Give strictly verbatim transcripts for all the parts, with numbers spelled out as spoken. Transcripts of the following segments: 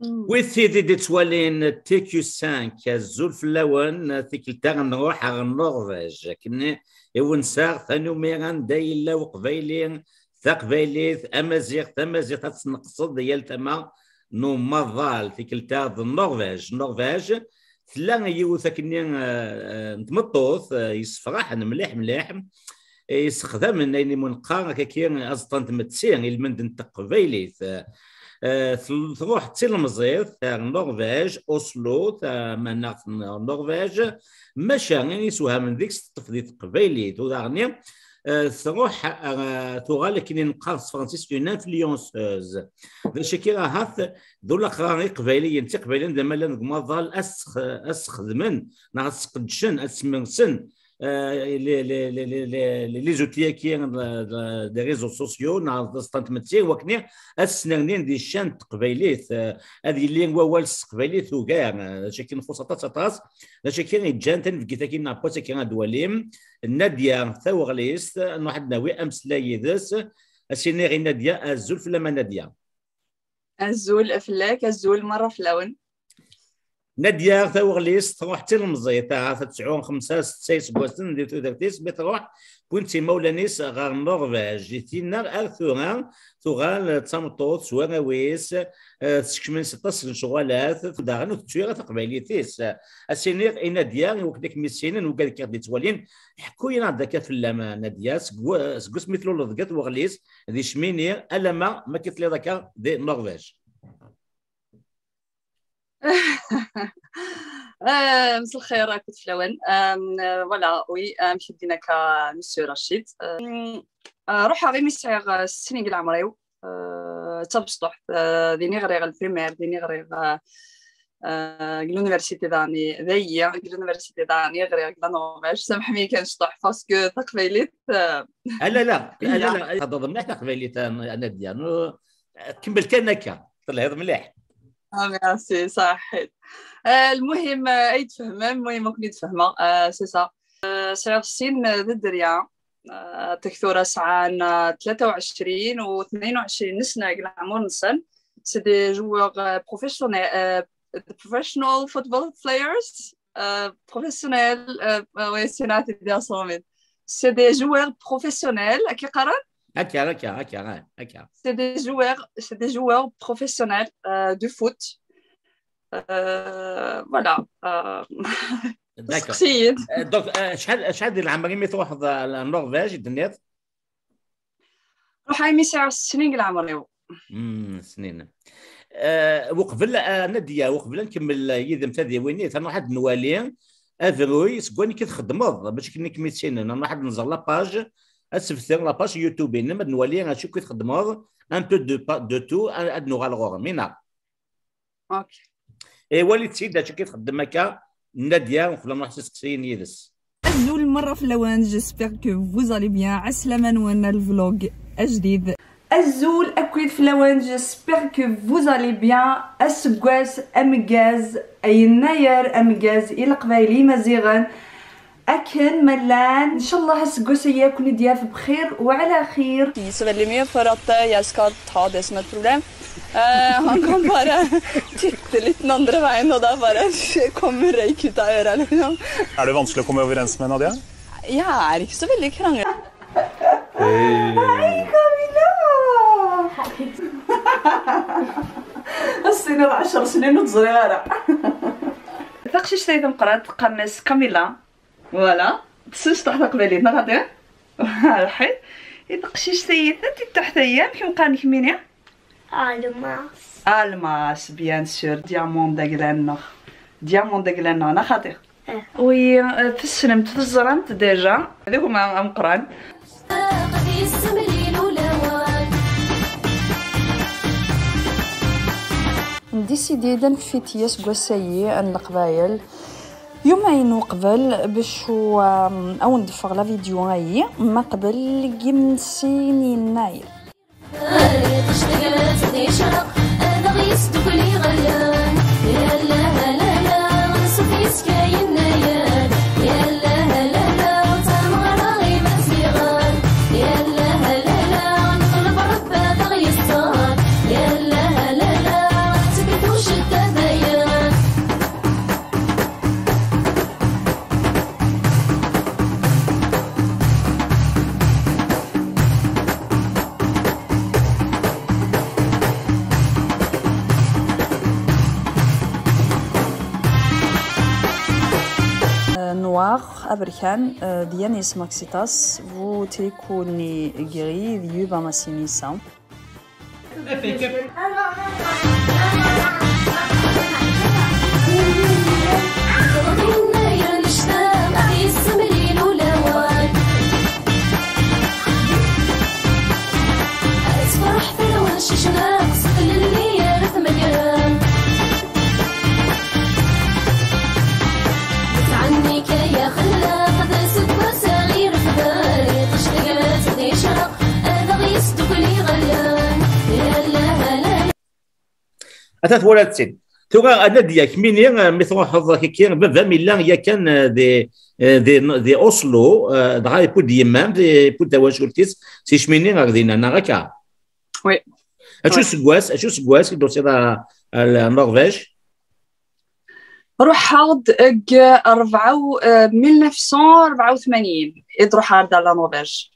Wid tid i d-ittwalin T Q cinq, azul fell-awen. Tikkelt-a nruḥ ɣer Norvège, akken i wen-nsaɣ tanumi anda yella uqbayli, taqbaylit, amaziɣ, tamaziɣt, ad tt-neqsed di yal tama n umaḍal. Tikkelt-a d Norvège. Norvège tella yiwet akkenni, eh, eh, n tmeṭṭut, eh, yessefraḥen mliḥ mliḥ, eh, yessexdamen ayen i mu neqqar akkaki aẓeṭṭa n tmetti, ilmend n teqbaylit. Eh, tel-, truḥ d tilemẓit ar Norvège, Oslo, tamaneɣt n Norvège, maca ayen yessewhamen deg-s teṭṭef di teqbaylit. U daɣen, eh, truḥ, eh, tuɣal akken i neqqar s tefransist une influenceuse. D acu-agi ahat d ulaqrar iqbayliyen d tiqbayliyin d amalan deg umaḍal ad s-, ad sxedmen neɣ ad sqedcen, ad smersen, eh, les, les, les, les, les, les outils-agi, eh, des réseaux sociaux neɣ d aẓeṭṭa n tmetti, wakken ad snernin di ccan n teqbaylit, eh, ad yili wawal s teqbaylit ugar. Eh, d acu-agi nxuṣ aṭas, aṭas. D acu-agi yeǧǧan tanebgit-agi neɣ n wass-agi ad d-walim Nadia Taweɣlist, nruḥ ad d-nawi ameslay yid-s. Ad s-iniɣ i Nadia, azul fell-am a Nadia. Azul fell-ak, azul merra fell-awen. Nadia Taweɣlist truḥ d tilemẓit, ahat ad tesɛu xemsa, setta iseggasen di tudert-is, mi truḥ, wwin-tt imawlan-is ɣer Norvège. Tinna ar tura tuɣal d tameṭṭut s warraw-is, eh, tessekmen s aṭas n lecɣalat, daɣen ur tettu ara taqbaylit-is. Ad s-iniɣ i Nadia, i wakken ad kem-issinen, wigad akka i ɣ-d-ittwalin, ḥku-yi-aɣ-d akka fell-am, a Nadia, seg wa-, seg wasmi tluleḍ deg At Weɣlis, di Cmini, alamma ma k-, telliḍ akka di Norvège. آه، مساء الخير، كنت في الأول. آم، آه، voilà، oui، آم، شدينا كا مسيو رشيد. آم، آه، روح غير ميسيغ، آه، السنين قلع مريو. آه، تبسطح، آه، ديني غريغ البريمير، ديني غريغ، آه، آه، l'université داني، ذي، l'université داني، غريغ لا نورفيج، سامحني كان شطح، parce que تقبيليت، آه، لا، لا، لا، لا، لا، هذا مليح تقبيليت، أنا، أنا ديالو. كمل كان هكا، طلع هذا مليح. آه، merci، صحيت. آه، المهم، آه، أي تفهمه، المهم ممكن يتفهمه، آه، c'est ça. آه، سعر السن، آه، ذي الدريا. آه، تكثر ساعة، آه، ثلاثة وعشرين و اثنين وعشرين نسنة قلع مور نسن. C'est des joueurs, آه، professionnels, آه، professional football players, آه، professionnels, آه، آه، oui, c'est noté, bien sûr. C'est des joueurs professionnels, كي قرن؟ هكا، هكا، هكا، هكا. C'est des joueurs, c'est des joueurs professionnels, آه، de foot. آه، voilà. آه، d'accord. سقسيين. آه، donc، آه، شحال، شحال ديال العمر ملي تروح ذا-، النرويج، دنيت؟ روح هاي ميسي على السنين العمر يو. امم، سنين. آه، وقبل، آه، نادية، وقبل نكمل يدم تاذي ويني، تنروح عاد نوالي افروي سكواني كي تخدمض باش كني كميتين، نروح عاد نزر لاباج، اسفتر لاباج يوتيوب، انما نوالي شو كي تخدمض، un peu de pa-، de tout، عاد نوغال غور مينا. اوكي. اي، وليد سيد، هادشي كيتخدم هكا. ناديه، وخلا نروح سقسيين يدس. Azul merra fell-awen, j'espère que vous allez bien. عسلامة نورنا الفلوق الجديد. Azul akkit fell-awen, j'espère que vous allez bien. Aseggas ameggaz, ayennayer ameggaz i Leqbayel imaziɣen. Akken ma llan, ncallah aseggas-agi ad ken-id-yaf bxir وعلى خير. Så veldig mye for at, eh, jeg skal ta det som et problem. Eh, han kan bare titte litt den andre veien, og da bare se, kommer røyk ut av øra, liksom. Er det vanskelig å komme overens med Nadia? Jeg er ikke så veldig krangel. Hei, Camilla! السنة عشر سنين وتزري غيرها. Taqcict-a tameqqrant qqaren-as Camilla. Voilà. Tessens taḥ taqbaylit, neɣ xaṭi? Ḥi. I teqcict-a, i taḥt-a, amek i m-qqaren kemmini? Almas. Almas, bien sûr. Diamond d aglan-nneɣ. Diamond d aglan-nneɣ, neɣ xaṭi? Eh. Oui, euh, tessnemt, teẓramt déjà. D gma ameqqran. Ndisidi ad nfiti aseggas-ayi n Leqbayel. Yumayen uqbel bac u, um, ad wen-d-ffeɣ la vidéo-ayi, ma qbel deg imensi n yennayer. Iṭṭec tegrat d icraq, ad aɣ-yesdukkel iɣallen. Yalla, la, la, la, nṣuf yes-k ay yennayer. Yalla, la, la, la, d tameɣra imaziɣen. Yalla, la, la, la, neṭleb Rebbi ad aɣ-yesseɣ. Yalla, la, la, la, tbeddu Aberkan, euh, d Yanis Maxitas, bu Teiko Negri, d Yuba Massinissa. Ata twalaḍ-tt-id. Tura, a Nadia, kemmini, eh, mi truḥeḍ kiki, baba-m yella yakan, eh, di, eh, di, di Oslo, eh, dɣa yewwi-d yemma-m, yewwi-d tawacult-is, si kemmini ɣer dinna, neɣ akka? Oui. Acu seggas, acu seggas i d-tusiḍ ar, ar Norvège? Ruḥeɣ-d deg rebɛa u, eh, mille neuf cent rebɛa u tmanyin i d-ruḥeɣ ar la Norvège.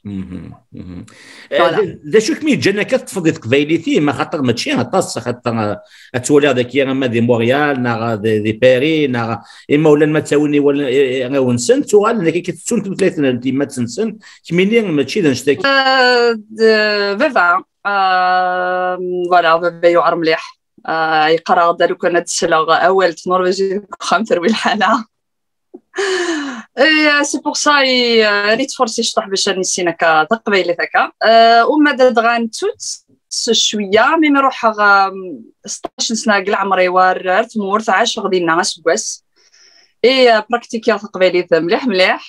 D acu kem-yeǧǧan akka teṭṭfeḍ di teqbaylit-im, axaṭer mačči aṭas, axaṭer, eh, ad twaliḍ daki ama di Montréal, neɣ di, di Paris, neɣ imawlan ma ttawin iwal-, i-, arraw-nsen, ttuɣalen daki tettun tutlayt n tyemmat-nsen, kemmini mačči d annect-agi. Eh, d baba, eh, voilà, baba yuɛer mliḥ. Eh, yeqqar-aɣ-d lukan ad d-sleɣ awal n tnorvejit deg uxxam terwi lḥala. Et, euh, c'est pour ça i, euh, rriɣ tfursi cṭuḥ bac ad nissin akka taqbaylit akka. Euh, uma d adɣa nettu-tt s cwiya, mi mi ruḥeɣ, euh, seṭṭac n sna deg leɛmer-iw ar, ar tmurt, ɛaceɣ dinna aseggas. Et, euh, praktikiɣ taqbaylit mliḥ mliḥ.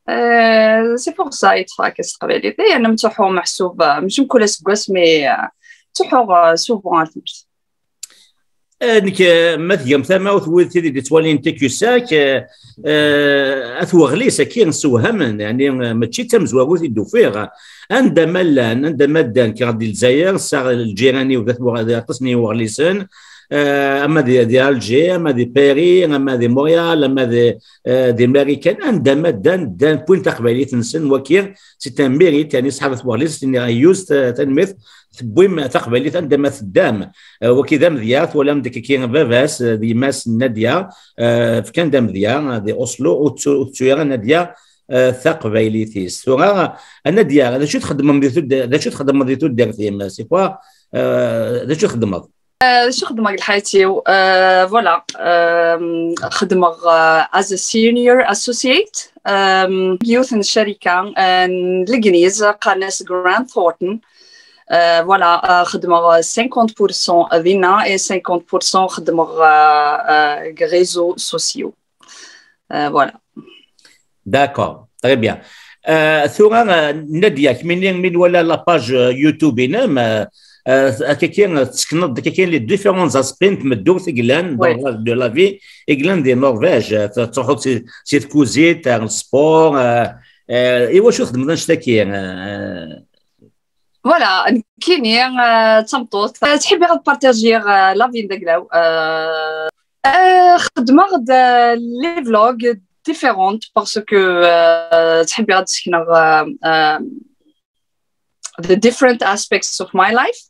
Euh, c'est pour ça i ṭṭfeɣ akka s teqbaylit. Et, nemttuḥu meḥsub, euh, mačči mkul aseggas, mais, euh, ttruḥuɣ, euh, souvent ar tmurt. Eh, nekk, eh, ma tgam tamawt, wid tid i d-yettwalin T Q cinq, eh, eh, At Weɣlis, akkin ssewhamen, yeɛni, eh, mačči d tamezwarut i d-ufiɣ. Anda ma llan, anda ma ddan, kkiɣ-d di Lezzayer, sɛiɣ lǧiran-iw d At Weɣ-, d aṭas n Iweɣlisen, eh, ama di, di Alger, ama di Paris, ama di Montréal, ama di, eh, di Marikan, anda ma ddan, ddan, wwin taqbaylit-nsen, waki, c'est un mérite, yeɛni, ṣṣḥab At Weɣlis, ttiniɣ, ayyuz, ta-, tanemmirt, tewwim taqbaylit anda ma teddam. Eh, waki d amedya, twalam-d kiki baba-s, eh, d yemma-s n Nadia, eh, fkan-d amedya, eh, di Oslo, ur tettu-, ur tettu ara Nadia, eh, taqbaylit-is. Tura, a Nadia, d acu txeddmem di tudd-, d acu txeddmeḍ di tudert-im? C'est quoi, eh, d acu txeddmeḍ? Eh, d acu xeddmeɣ deg lḥayat-iw? Eh, voilà, eh, xeddmeɣ, eh, as a senior associate, eh, yiwet n ccarika, eh, n Legniz, qqaren-as Grant Thornton. Euh, voilà, euh, xeddmeɣ cinquante pour cent dinna et cinquante pour cent xeddmeɣ, euh, euh, deg réseaux sociaux. Euh, voilà. D'accord, très bien. Euh, tura, euh, Nadia, kemmini mi nwala la page, euh, YouTube-inem, euh, euh, akkaki, euh, tessekneḍ-d akkaki les différents aspects n tmeddurt i yellan dans la, de la vie i yellan di Norvège. Euh, tettruḥuḍ si, si tkuzit ar sport, euh, euh, i wacu txedmeḍ annect-agi? Euh, Voilà, nekkini, euh, d tameṭṭut. Euh, ttḥibbiɣ ad partagiɣ, euh, la vie n daglaw. Euh, euh, xeddmeɣ-d, euh, les vlogs différents parce que, euh, ttḥibbiɣ ad sekneɣ, euh, euh, the different aspects of my life.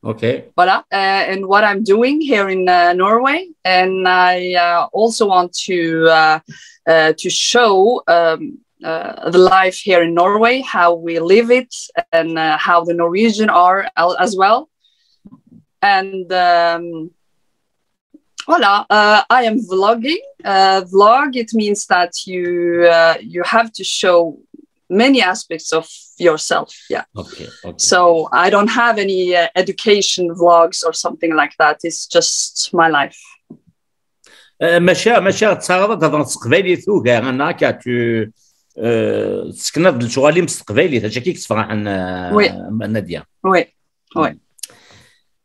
Okay. Voilà, uh, and what I'm doing here in, uh, Norway, and I, uh, also want to, uh, uh, to show, um, uh, the life here in Norway, how we live it, and, uh, how the Norwegian are al-, as well. And, um, voilà, uh, I am vlogging. Uh, vlog, it means that you, uh, you have to show many aspects of yourself. Yeah. Okay, okay. So I don't have any, uh, education vlogs or something like that. It's just my life. Uh, maca, maca tettaraḍ ad tehḍreḍ s teqbaylit ugar, neɣ akka, tu, uh, tessekneḍ-d lecɣal-im s teqbaylit, acu akka i yessefraḥen, uh, Oui. Nadia? Oui, oui.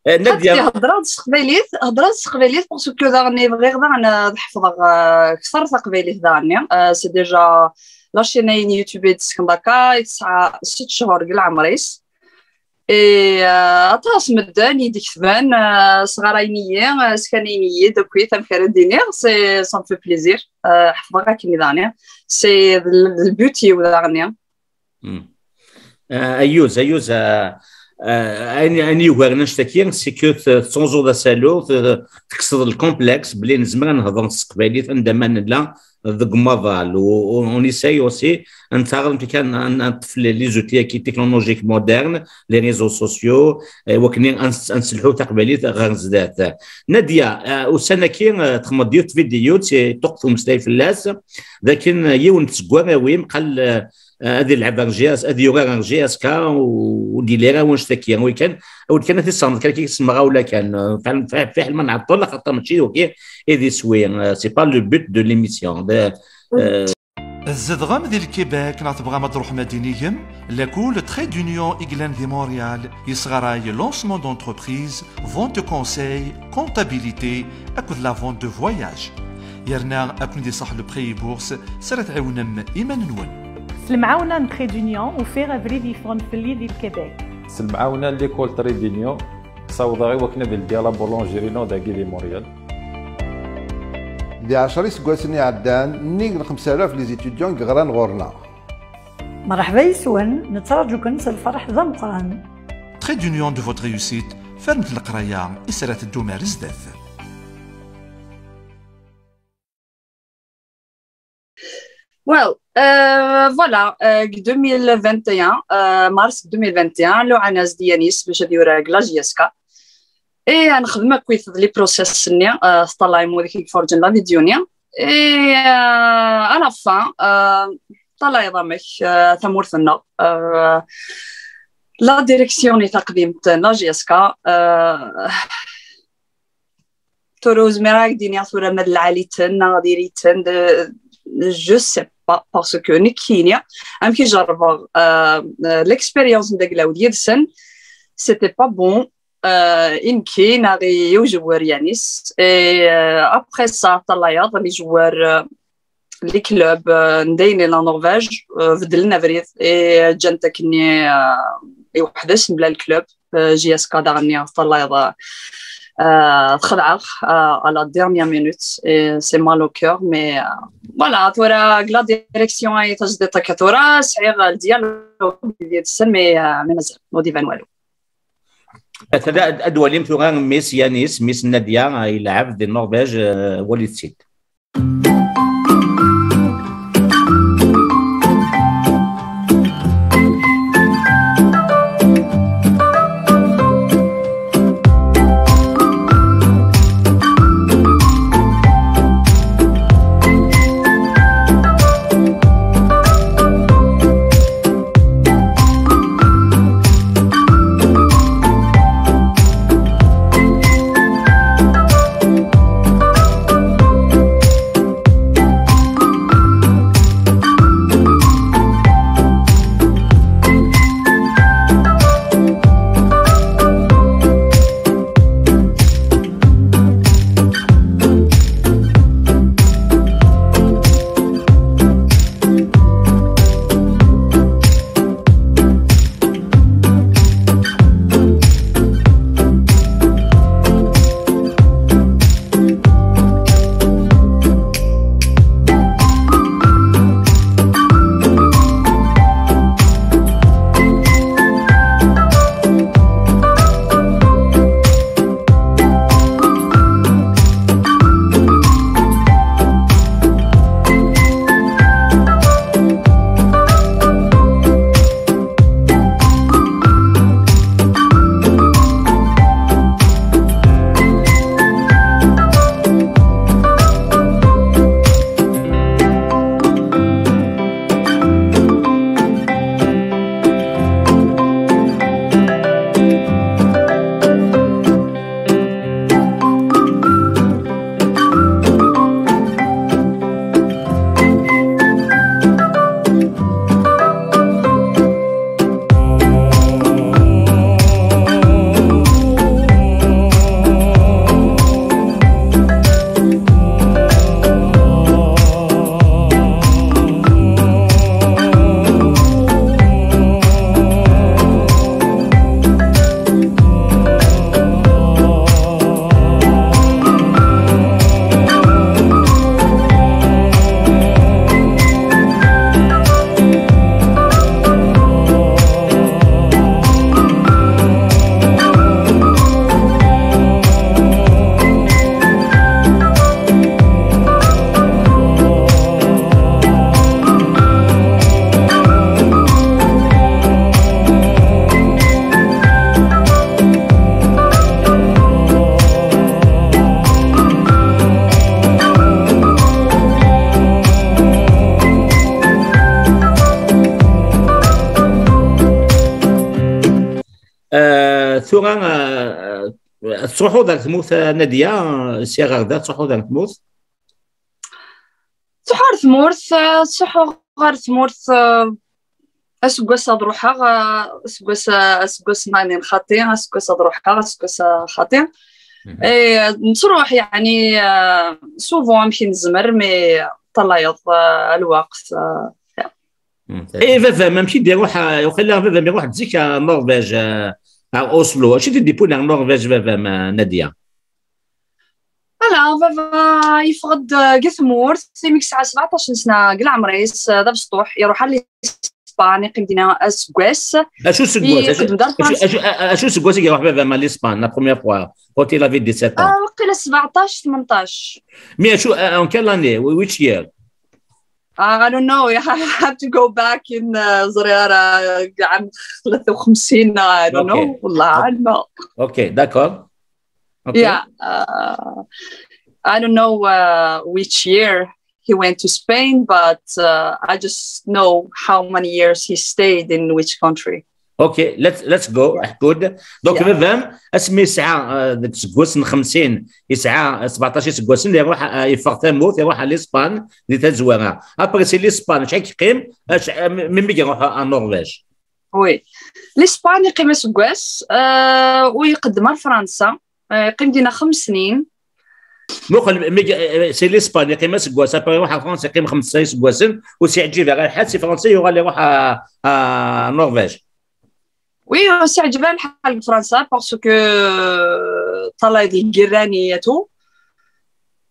Uh, Nadia, heddreɣ-d s teqbaylit, heddreɣ-d s teqbaylit parce que daɣen bɣiɣ daɣen ad ḥefḍeɣ, uh, kter taqbaylit daɣen. Uh, c'est déjà la chaîne n YouTube i d-tessekneḍ akka, i tesɛa sett cchur deg leɛmer-is. Et, euh, aṭas medden i d-iketben, euh, sɣarayen-iyi, euh, skanen-iyi-d akkit amek ara d-iniɣ, c'est, ça me fait plaisir. Euh, ḥefḍeɣ akken i daɣen. C'est le, le but-iw daɣen. Hmm. Euh, ayyuz, ayyuz, euh, Ayen yugaren annect-agi, c'est que tettruẓuḍ asalu, tekkseḍ le complexe belli nezmer ad nehder s teqbaylit anda ma nella deg umaḍal. On essaye aussi ad nettaɣ amek kan ad neṭṭef les outils-agi technologiques modernes, les réseaux sociaux, wakken ad nselḥu taqbaylit ɣer zdat. Nadia, ussan-agi txedmeḍ yiwet vidéo, tuɣ-d umeslay fell-as, d akken yiwen seg warraw-im qal ad ilɛeb ar J S, ad yurar ar J S K, ur d-yelli ara wanect-agi. Wi kan, ur kan ad t-isserneḍ kan, ad k-issemɣawla kan. Fiḥel ma nɛeṭṭel, axaṭer mačči d wagi i d iswi. C'est pas le but de l'émission. Tzedɣem di Lkibek neɣ tebɣam ad d-truḥem ad d-inigem? Lakul Trait d'Union i yellan di Montréal yesɣaray lancement d'entreprise, vente de conseil, comptabilité akked la vente de voyage. Yerna ad ken-id-iṣaḥ le prêt et bourse s ara tɛiwnem iman-nwen. S lemɛawna n Trait d'Union, ufiɣ abrid yeffɣen fell-i di Lkebek. S lemɛawna n l'école Trait d'Union, ssawḍeɣ i wakken ad ldiɣ la boulangerie-inu dagi di Montréal. Di ɛecra iseggasen iɛeddan, nnig n xemsa alaf les étudiants i yeɣran ɣur-neɣ. Mṛeḥba yes-wen, nettraǧu-ken s lferḥ d ameqqran. Trait d'Union de votre réussite, fernet leqraya i s ara teddum ar zdat. Well, euh, voilà, euh, deux mille vingt et un, euh, mars deux mille vingt et un, luɛan-as-d i Yanis bac ad yurar deg la J S K. Et ad nexdem akkit les process-nni, euh, teṭṭalayem wid i k-iferrǧen la vidéo-nni. Et, euh, à la fin, euh, teṭṭalayeḍ amek, euh, tamurt-nneɣ, euh, la direction-nni taqdimt n la J S K, euh, tura ur zmireɣ ad ak-d-iniɣ tura ma d lɛali-ten neɣ diri-ten, je sais pas, parce que nekkini amek i jerrbeɣ, euh, l'expérience n Daglaw d yid-sen, c'était pas bon. Euh, i nekki neɣ i ujewwer Yanis. Et, euh, après ça, teṭṭalayeḍ les joueurs, euh, les clubs, euh, n dayen la Norvège, euh, beddlen abrid, et, euh, ǧǧan-t akkenni, euh, i weḥd-s mebla le club. Euh, J S K daɣenni teṭṭalayeḍ, euh, txedɛeɣ, euh, à la dernière minute, et c'est mal au cœur, mais, euh, voilà, tura deg la direction ay tajdiṭ akka tura, sɛiɣ le dialogue yid-sen, mais, euh, mais mazal, ur d-iban walu. Ata da, ad, ad walim tura mmi-s Yanis, mmi-s n Nadia, ah, yelɛeb di Norvège, eh, walit-tt-id. Tura, eh, eh, tettruḥuḍ ar tmurt, a Nadia, eh, sya ɣer da, tettruḥuḍ ar tmurt? Ttruḥuɣ ɣer tmurt, eh, ttruḥuɣ ɣer tmurt, eh, aseggas ad ruḥeɣ, eh, aseggas, eh, aseggas mani xaṭi, aseggas ad ruḥeɣ, aseggas, eh, xaṭi. Eh, nettruḥ, yeɛni, eh, souvent amek i nezmer, mais ṭalayeḍ, eh, lweqt, eh, Eh, baba-m, amek i d-iruḥ, eh, waqila baba-m iruḥ-d zik ar Norvège, eh, ar Oslo. Acu i d-iwwin ar Norvège, baba-m, eh, Nadia? Ala, baba yeffeɣ-d, eh, deg tmurt, imi yesɛa sebɛeṭṭac n sna deg leɛmer-is, eh, d abesṭuḥ, iruḥ ar Lispan, iqqim dinna aseggas. Acu seggas? Acu, Iqeddem-d ar acu, Fransa. Acu, a- acu seggas i iruḥ baba-m ar Lispan, la première fois, quand il avait dix-sept ans? Ah, waqila sebɛeṭṭac, tmenṭac. Mais acu, uh, en quelle année? Which year? Ah, I don't know. I have to go back in, uh, ẓriɣ ara, deg ɛam tlata u xemsin, I don't Okay. know. والله أعلم. Okay, d'accord. Okay. Yeah. Uh, I don't know, uh, which year he went to Spain, but, uh, I just know how many years he stayed in which country. Okay, let's, let's go. Yeah. Good. Donc, Yeah. baba-m, asmi yesɛa, uh, deg seggas n xemsin, yesɛa, uh, sebɛeṭṭac iseggasen, iruḥ, uh, yeffeɣ tamurt, iruḥ ar Lispan, di tazwara. Après, si Lispan, acḥal yeqqim? Ac- uh, mi mi iruḥ ar Norvège? Oui. Lispan yeqqim aseggas, uh, u iqeddem ar Fransa. Uh, yeqqim dinna xems snin. Muqel, mi, eh, si Lispan, yeqqim aseggas, après iruḥ ar Fransa, yeqqim xemsa iseggasen, ur s-yeɛǧib ara lḥal, si Fransa yuɣal iruḥ ar, ar Norvège. Oui, ur s-yeɛǧib ara lḥal deg Fransa, parce que, euh, ṭalayeḍ lgirani et tout.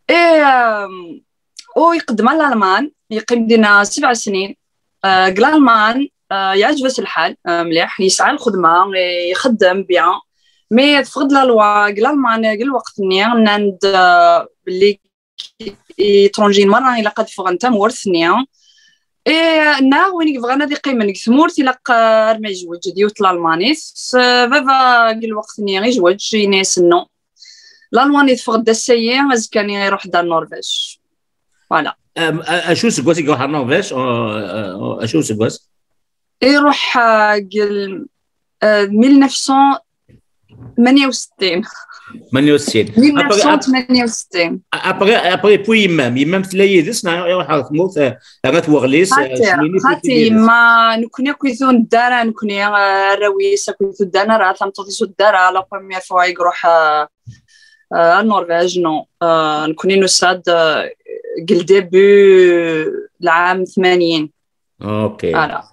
Et, euh, u iqeddem ar Lalman, yeqqim dinna sebɛ snin. Euh, deg Lalman, euh, yeɛǧeb-as lḥal, euh, mliḥ, yesɛa lxedma, eh, ixeddem bien. Mais teffeɣ-d la loi deg Lalman, deg lweqt-nni, nnan-d, euh, belli étrangers merra ilaq ad ffɣen tamurt-nni. Et neɣ win yebɣan ad iqqimen deg tmurt ilaq, euh, arma yezweǧ d yiwet Lalmanit. S-, baba deg lweqt-nni yezweǧ, yenna-yas non. Lalmanit teffeɣ-d ass-ayi, azekka-nni iruḥ-d ar Norvège. Voilà. Um, a- acu seggas i iruḥ ar Norvège? Uh, uh, acu seggas? Iruḥ, euh, deg l-, euh, mille neuf cent tmanya u settin. Tmanya u settin. Mille Après, neuf cent tmanya u settin. après, après, puis yemma-m, yemma-m tella yid-s, neɣ iruḥ ɣer tmurt, eh, rrat weɣlis, eh, Xaṭi, snin i xaṭi, yid-s. Ma nekkni akkit ur nedda ara, nekkni, eh, arraw-is akkit ur ddan ara, tameṭṭut-is ur tedda ara, la première fois i iruḥ, eh, eh, ar Norvège, non. Eh, nekkni nusa-d, eh, deg le début, lɛam tmanyin. Ok. Voilà.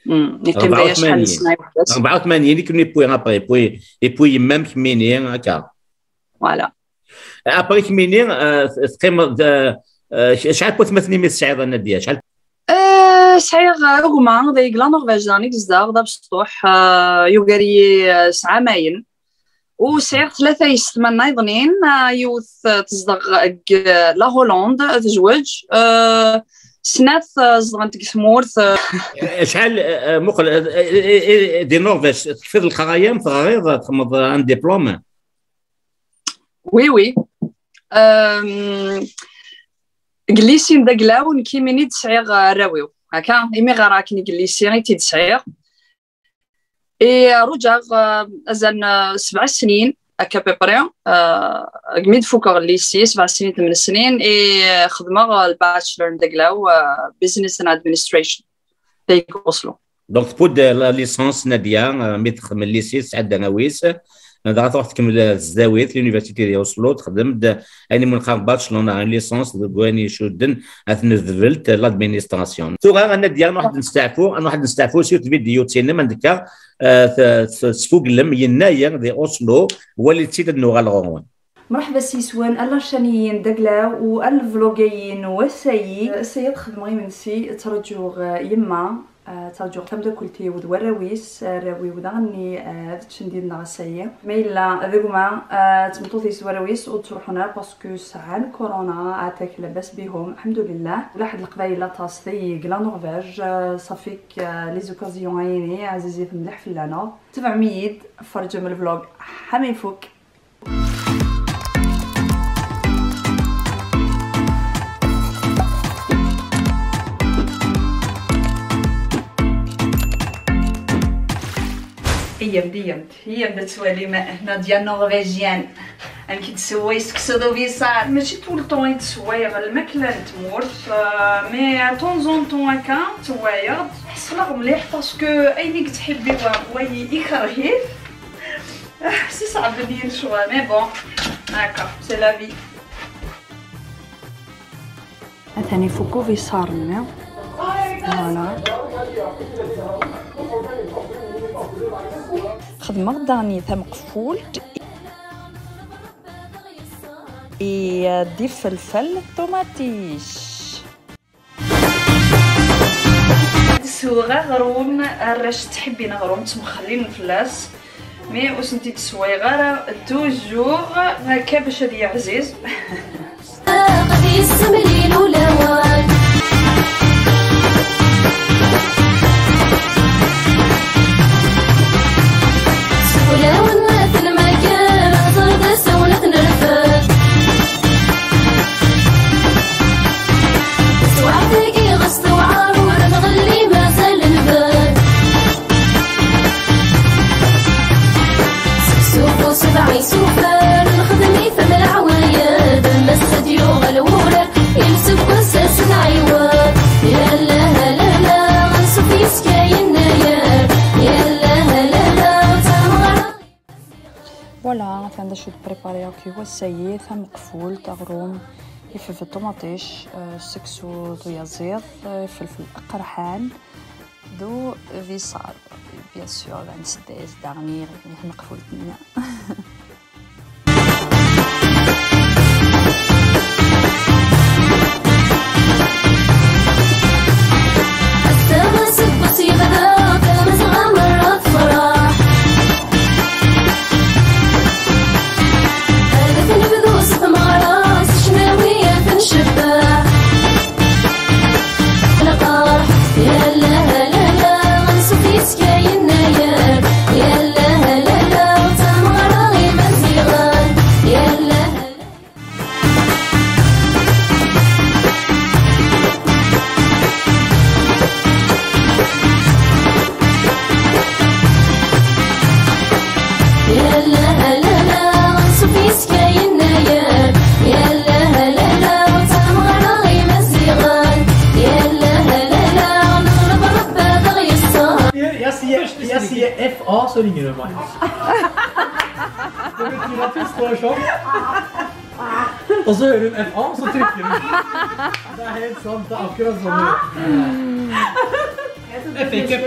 Mm, yeqqim d aya acḥal n sna iweḥd-as. Rebɛa u tmanyin i ken-yewwi après, puis, et puis yemma-m kemmini, akka. Voilà. Après kemmini, euh, teqqimeḍ, euh, euh, acḥal n watmaten i tesɛiḍ a Nadia? Acḥal? Euh, sɛiɣ, euh, gma, d ayeg la Norvège daɣen i yezdeɣ, d abesṭuḥ, euh, yugar-iyi, euh, s ɛamayen. U sɛiɣ tlata yessetma nniḍen, euh, yiwet, euh, tezdeɣ deg, euh, la Hollande, tezweǧ, euh, snat, euh, zedɣent deg tmurt, euh. Acḥal, euh, muqel, euh, euh, euh, di Norvège, tekfiḍ leqraya-m, teɣriḍ, txedmeḍ un diplôme? Oui, oui. Euh, deg lycée n Daglaw, nekk imini d-sɛiɣ arraw-iw. Akka, imi ɣer akken deg lycée i t-id-sɛiɣ. Et, euh, rujaɣ, euh, azal n, euh, sebɛa snin, akka à peu près, euh, deg mi d-fukeɣ lycée, sebɛa snin, tmen snin, et, euh, xedmeɣ, euh, le bachelor n Daglaw, euh, business and administration, deg Oslo. Donc, tewwi-d la licence Nadia, euh, mi texdem lycée, tesɛa-d arraw-is, dɣa truḥ tkemmel, euh, tesdawit, l'université di Oslo, texdem-d ayen imu neqqar bachelor neɣ une licence deg wayen icudden at tnedbelt, l'administration. Tura, a Nadia, nruḥ-d nesteɛfu, nruḥ-d nesteɛfu s yiwet vidéo-ttinem, anda akka, euh, t-, t-, tesfuglem Yennayer di Oslo, walit-tt-id ad nuɣal ɣur-wen. Mreḥba s yiswen a lacaniyin Daglaw u a levlog-ayi n wass-ayi. Ass-ayi ad xedmeɣ imensi, ttraǧuɣ, euh, yemma, euh, ttraǧuɣ tamdakelt-iw d warraw-is, arraw-iw daɣen-nni, euh, ad ččen did-neɣ ass-ayi. Ma yella d gma, euh, d tmeṭṭut-is d warraw-is ur ttruḥun ara parce que sɛan corona, atak labas bihum, lḥemdulillah. Ula ḥedd leqbayel aṭas deg la Norvège, euh, ça fait que, euh, les occasions-ayini ɛzizit mliḥ fell-aneɣ. Tebɛem-iyi-d, ferǧem levlog ḥa ma ifuk. Aya Diyem. Iyyamt ad twalim Nadia Norvégienne. Amek i d-tessewway seksu d ubiṣar. Mačči tout le temps i d-ssewwayeɣ lmakla n tmurt, euh, mais de temps en temps akka ssewwayeɣ-d. Ḥeṣleɣ mliḥ parce que ayen i yettḥibbi wa, wa ikerh-it. Si ṣeɛben-iyi lecɣal, mais bon, d'accord, c'est la vie. Atan ifuk ubiṣar-nni. Voilà. Xedmeɣ daɣen tameqfult i d ifelfel ṭumaṭic. Ad sweɣ aɣrum, arrac ttḥibbin aɣrum, ttmexlilen fell-as. Mais ur sent-id-sswayeɣ ara toujours, akka bac ad yeɛziz. Aql yessemlil ulawan. S ulawen ad ten-mager, ẓer d asawen ad ten-rfed. Swaɛt-agi ɣas tewɛer, ur nɣelli mazal nbed. Seksu bu sebɛa isufar, nexdem-it am leɛwayed, ma s-d yuɣal wurar, yal seg wass ad s-nɛiwed. Yal lehla, ansuf yes-k ay yennayer, yal lehla, d tameɣra. Voilà, atan d acu d-prépariɣ akk i wass-agi, tameqfult, aɣrum, ifev ṭumaṭic, euh, seksu d uyaziḍ, euh, ifelfel aqerḥan, d ubiṣar, bien sûr, ad nessedday-as daɣen i tmeqfult-nni. Ass-a aseggas yebda, tamezɣa merra tefreḥ. Ad t-nebdu s tmeɣra, s ccnawi ad t-ncebbeḥ. Lqerḥ, yalla, lalla, ansuf yes-k ay yennayer. Yalla, lalla, d tameɣra imaziɣen. Yalla, Yalla, lalla, ansuf yes-k ay yennayer. Yalla, lalla, d tameɣra imaziɣen. Yalla, lalla, neḍleb Rebbi ad aɣ-yesseɣ. Yes, yes, yes, yes, F A, sorry, you know, my. Og så hører hun F A, så trykker hun. Det er helt sant, det er akkurat sånn. F A Cup.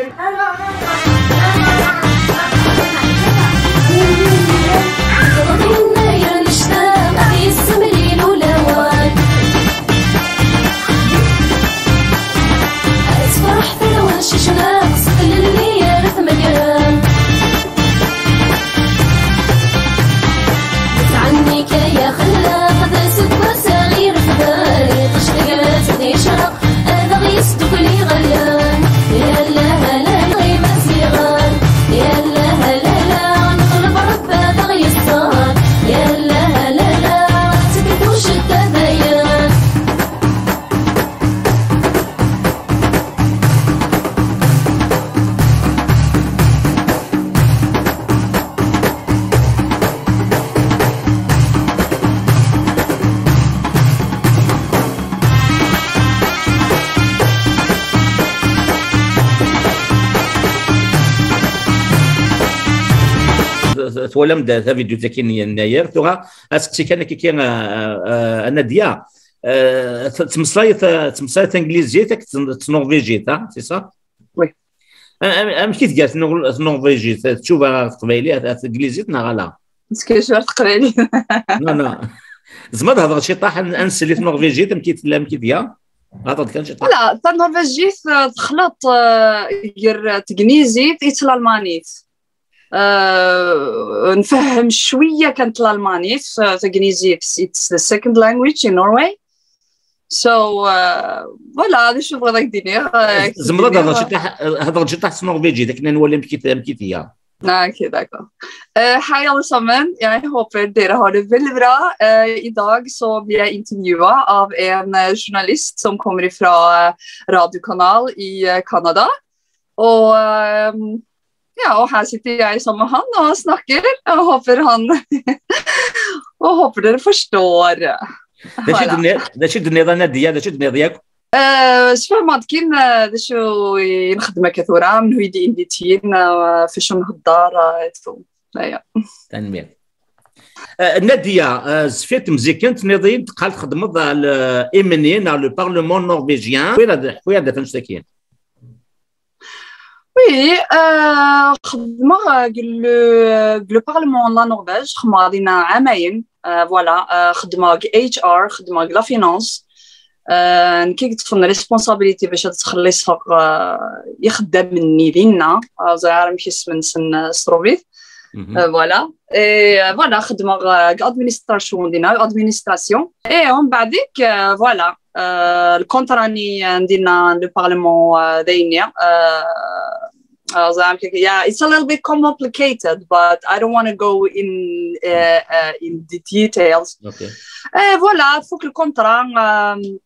Tfeṛḥ tarwa n Cicnaq s tlelli ara tmegren. Tɛenni-k ay axellaq d aseggas aɣ-irefden, iṭij tegret d icraq, ad aɣ-yesdukkel iɣallen. Yalla, lalla, imaziɣen. Yalla, lalla, neḍleb Rebbi ad aɣ-yesseɣ. Yalla, lalla, ad tekfu ccedda dayen. Twalam-d tavidyut-agi n yennayer, tura aseqsi kan akka, a, a, a Nadia, a, t-, ttmeslay, t-, ttmeslay tanglizit akked tn-, tnorvijit, ha, c'est ça? Oui. A-, am-, amek i tga tnor-, tnorvijit? Tcuba ɣer teqbaylit, ɣer teglizit neɣ ala? Tcuba ɣer teqbaylit. Non, non. Tzemreḍ ad hedreḍ ciṭaḥ, ad n-, ad nsel i tnorvijit, amek i tella, amek i tga? Hedreḍ kan ciṭaḥ. Voilà, tanorvijit, eh, texleḍ, eh, gar tegnizit i tlalmanit. Eh, nfehhem cwiya kan tlalmanit, eh, tagnizit, it's the second language in Norway. So, eh, voilà, d acu bɣiɣ ad k-d-iniɣ, eh, tzemreḍ ad hedreḍ ciṭaḥ, hedreḍ ciṭaḥ s norvijit, akken ad nwali amek i t-, amek i tga. Ah, ok, d'accord. Eh, hei alle sammen, jeg håper dere har det veldig bra. Eh, i dag så blir jeg intervjua av en, eh, journalist som kommer fra, eh, radiokanal i, eh, Canada. Og, eh, Ja, og her sitter jeg sammen med han og snakker, og håper han og håper dere forstår. D acu i d-tenniḍ, d acu i d-tenniḍ a Nadia, d acu i d-tenniḍ yakk? Uh, Sfehmeɣ-d kan uh, d acu i nxeddem akka tura, menhu i d-indityin, uh, f acu nhedder, uh, et tout. Aya. Tanemmirt. Uh, Nadia, uh, zfir temzikkent, tenniḍ-iyi-d teqqal txeddmeḍ ɣer le M N E, ɣer le Parlement norvégien. Ḥwi-aɣ-d ḥwi-aɣ-d ɣef annect-agi. Oui, euh, xedmeɣ euh, deg le, deg le Parlement n la Norvège, xedmeɣ dinna ɛamayen, euh, voilà, euh, xedmeɣ deg H R, xedmeɣ deg la finance, euh, nekk i yeṭṭfen responsabilité bac ad ttxelliṣeɣ euh, ixeddamen-nni dinna, euh, ẓriɣ ara amek isem-nsen euh, s trubit. Euh, voilà. Et euh, voilà, xedmeɣ euh, deg administration dinna, administration. Et on بعديك, euh, voilà. Euh, le contrat ni عندنا le parlement euh, دايني. Euh, uh, زعما كيك- yeah, it's a little bit complicated, but I don't want to go in uh, uh, in the details. Okay. Uh, voilà, فوق le contrat. Um,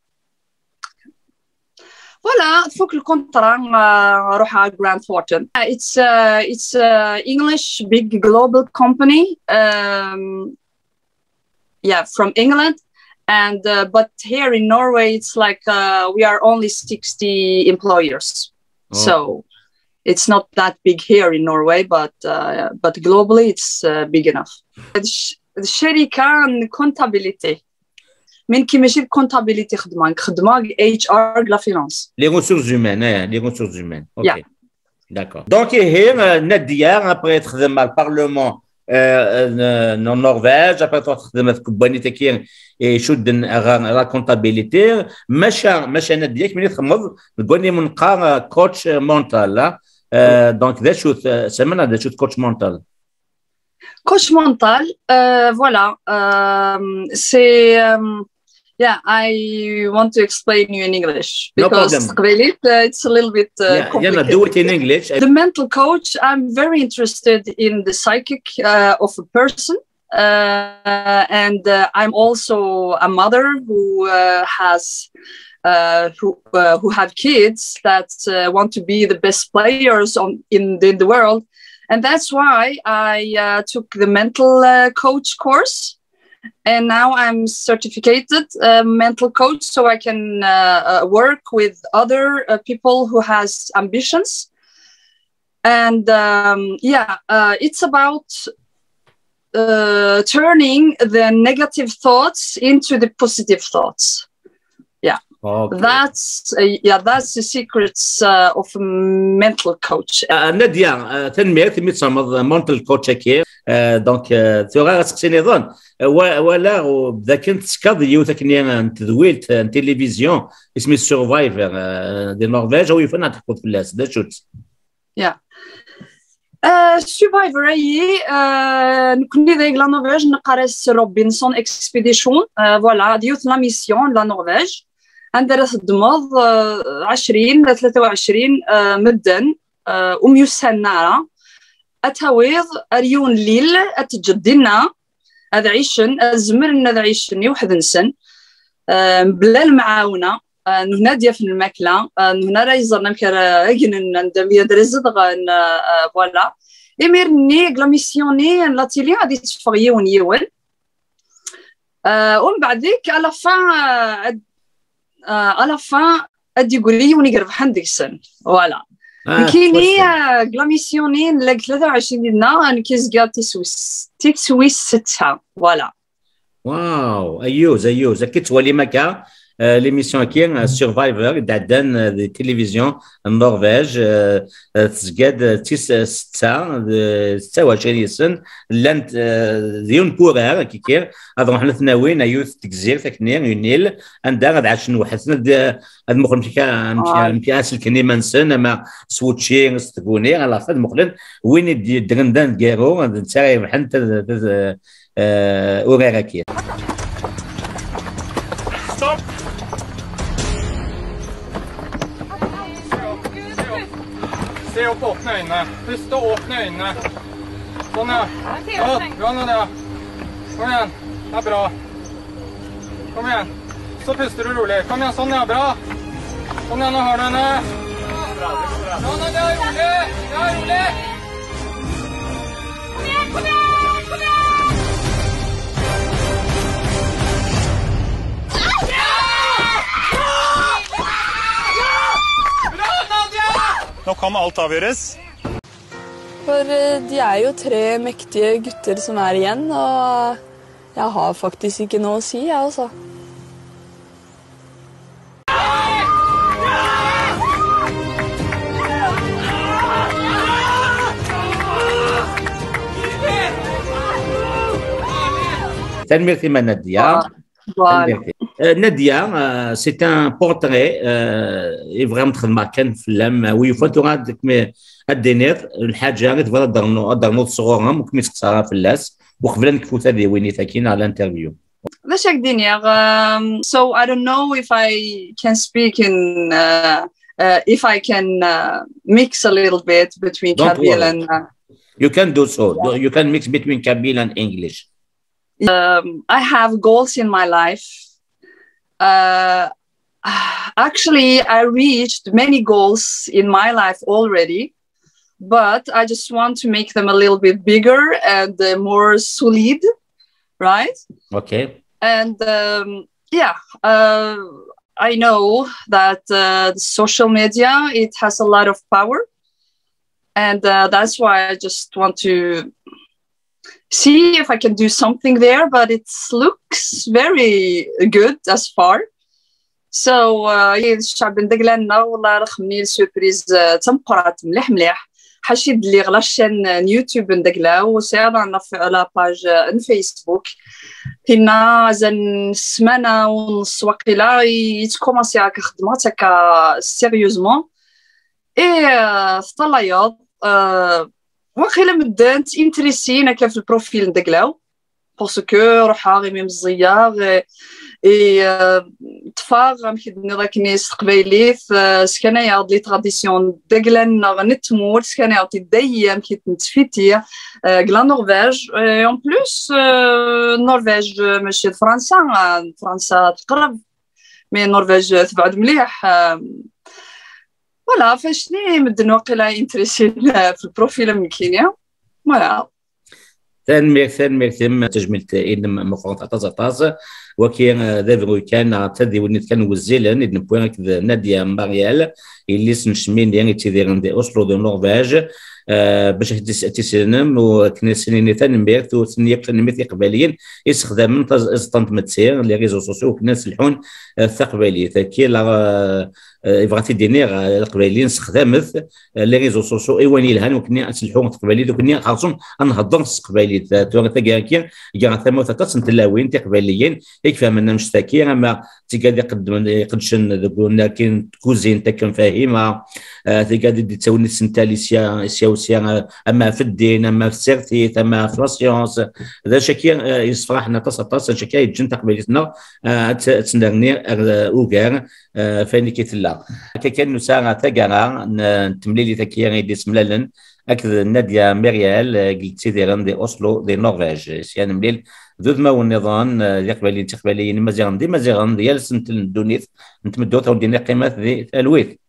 voilà, فوق le contrat, uh, نروح على Grant Thornton. Uh, it's uh, it's uh, English big global company. Um, yeah, from England, and uh, but here in Norway, it's like uh, we are only sixty employers, so it's not that big here in Norway, but uh, but globally, it's uh, big enough. الش- الشركة comptabilité. من كي ماشي comptabilité خدمة خدمة H R la finance. Les ressources humaines, hein, les ressources humaines. Ok. Yeah. D'accord. Donc, ihi, euh, Nadia, après تخدم مع le Parlement euh, euh, en Norvège, après تروح تخدم في كومباني تاكي يشد la comptabilité. ماشا ماشا Nadia كملي تخمض تقولي من قا coach mental. Euh, donc, d acu-t, euh, Samana, d acu-t coach mental? Coach mental, uh, voilà, um, c'est um, yeah, I want to explain you in English No because problem. تقبيليت, uh, it's a little bit uh, Yeah, yeah, no, complicated. Do it in English. The mental coach, I'm very interested in the psychic uh, of a person. Uh, and uh, I'm also a mother who uh, has uh, who uh, who have kids that uh, want to be the best players on in, in the world, and that's why I uh, took the mental uh, coach course, and now I'm certificated uh, mental coach, so I can uh, uh, work with other uh, people who has ambitions. And um, yeah, uh, it's about uh, turning the negative thoughts into the positive thoughts. Okay. That's uh, yeah, that's the secrets uh, of a mental coach. Uh, Nadia, uh, tanemmirt imi tesɛemmeḍ mental coach-agi. Uh, donc, uh, tura ad seqsi niḍen. Uh, wa- walaɣ u- d akken teskaḍ yiwet akken n tedwilt n tilivizyu isem-is Survivor uh, di Norvège, awi yufan ad teḥkuḍ fell-as. D acu-tt? Yeah. Uh, Survivor ayi, uh, nekni deg la Norvège neqqar-as Robinson Expedition. Uh, voilà, d yiwet la mission la Norvège. Anda ara teddmeḍ uh, ɛecrin, tlata u ɛecrin uh, medden uh, ur myussanen ara. Ad tawiḍ ar yiwen lil, ad teǧǧeḍ dinna, ad ɛicen, ad zemren ad ɛicen i weḥd-nsen, uh, mebla lemɛawna. Uh, nuhna ad yafen lmakla, uh, nuhna ara yeẓren amek ara agnen anda mi ad zedɣen, uh, uh, voilà. Imir-nni deg la mission-nni n la télé ad yetteffeɣ yiwen yiwen. Uh, umbeɛd-ik à la fin, uh, ad- uh, à la fin ad d-igri yiwen i irebḥen deg-sen. Voilà. Ah, Nekkini twasfem. uh, deg la mission-nni n lag tlata u ɛecrin dinna, nekki zgiɣ tiswis tiswis setta. Voilà. Wow, ayyuz, ayyuz. Akka tettwalim akka, uh, l'émission-agi, uh, Survivor, i d-ɛeddan uh, di tilivizyu n Norvège, uh, uh, tezga-d uh, tis uh, setta, d setta u ɛecrin yes-sen, llant uh, d yiwen n wurar, kiki, ad ruḥen ad ten-awin, a yiwet n tegzirt, akken, une île, anda ad ɛacen weḥd-sen, ad, ad muqlen amek, amek, Ah. amek ad selken iman-nsen, ama s wučči, s tguni, alaxer ad muqlen win i d-yeddren d aneggaru, d netta ara irebḥen tad- tad- eh, urar-agi. Stopp! Se opp, åpne øynene. Pust og åpne øynene. Sånn, ja. Ja, bra nå, det. Kom igjen. Det er bra. Kom igjen. Så puster du rolig. Kom igjen, sånn, ja. Bra. Kom igjen, nå har du henne. Ja, nei, det er rolig. Det er rolig. Om alt avgjøres. For eh, de er jo tre mektige gutter som er igjen, og jeg har faktisk ikke noe å si, jeg, altså. Tanemmirt-im a Nadia. Voilà. Euh, Nadia, euh, c'est un portrait. Euh, i bɣiɣ ad xedmeɣ kan fell-am. Wi yufan tura ad kem-, ad d-tiniḍ lḥaǧa i tebɣiḍ ad d-ternuḍ, ad d-ternuḍ sɣur-m, ur kem-isteqsa ara fell-as. Uqbel ad nekfu tadiwin-ik akkin ɣer l'interview. D acu ak d-iniɣ? Um, so I don't know if I can speak in, uh, uh, if I can uh, mix a little bit between Don't Kabyle worry. and. Uh, You can do so. You can mix between Kabyle and English. Um, I have goals in my life. Uh, actually, I reached many goals in my life already, but I just want to make them a little bit bigger and uh, more solid, right? Okay. And um, yeah, uh, I know that uh, the social media, it has a lot of power, and uh, that's why I just want to see if I can do something there, but it looks very good as far. So, uh, d ccɛeb n Degla-nneɣ, والله راه خمي surprise uh, d tameqqrant مليح مليح. حاشي دليغ la chaîne n YouTube n Degla, وسعيد عندنا في la page n Facebook. كنا زن سمانة ونص وقيلا يتكوماسي هكا خدمة هكا sérieusement. Et euh, تطلعيض euh, واقيلا مدان تانتريسين هكا في البروفيل ندقلاو. Parce que روحها غير مزية. Et euh, تفاغ مكدني راكني استقبايليت euh, سكنايا les traditions دقلنا نتمور سكنايا تدايا مكي تنتفيتي euh, la Norvège. Et en plus euh, Norvège ماشي فرنسا. فرنسا تقرب, mais Norvège تبعد مليح. Voilà, فاشني مدن واقيلا انتريسين في البروفيل من كينيا. Voilà. Tanemmirt, tanemmirt-im, tajmilt-inem meqqret aṭas aṭas. Waki d abruy kan, d tadiwennit kan wezzilen i d-newwi akked Nadia Marial, yelli-s n Cmini yettidiren di Oslo di Norvège. Bac ad tis-, ad tissinem u akken ad s-nini tanemmirt, u tenni akk tanemmirt i Iqbayliyen yessexdamen iẓeṭṭa n tmetti, les réseaux sociaux, akken ad s-lḥun taqbaylit. Akka la, yebɣa ad t-id-iniɣ, Iqbayliyen sexdamet les réseaux sociaux i wayen yelhan, wakken ad telḥu teqbaylit, wakken xerṣum ad nhedder s teqbaylit. Tura taggara-agi, gar tamawt aṭas n tlawin tiqbayliyin i ifehmen annect-agi, ama tigad iqeddmen, iqeddcen deg unarki n tkuzint akken fahima, tigad i d-ittawin isental isya, isya usya, ama ɣef ddin, ama ɣef tsertit, ama ɣef la science. D acu-agi yessefraḥen aṭas aṭas, d acu-agi yeǧǧen taqbaylit-nneɣ ad tennerni ugar ɣef wayen akka tella. Akka kan nusa ɣer taggara n temlilit-agi i d-isemlalen akked Nadia Meriel, i yettidiren di Oslo, di Norvège. Sya nemlil d udmawen nniḍen, d Iqbayliyen d Tiqbayliyin, Imaziɣen d Imaziɣen, di yal sentel n ddunit n tmeddurt, a wen-d-iniɣ qqimet di talwit.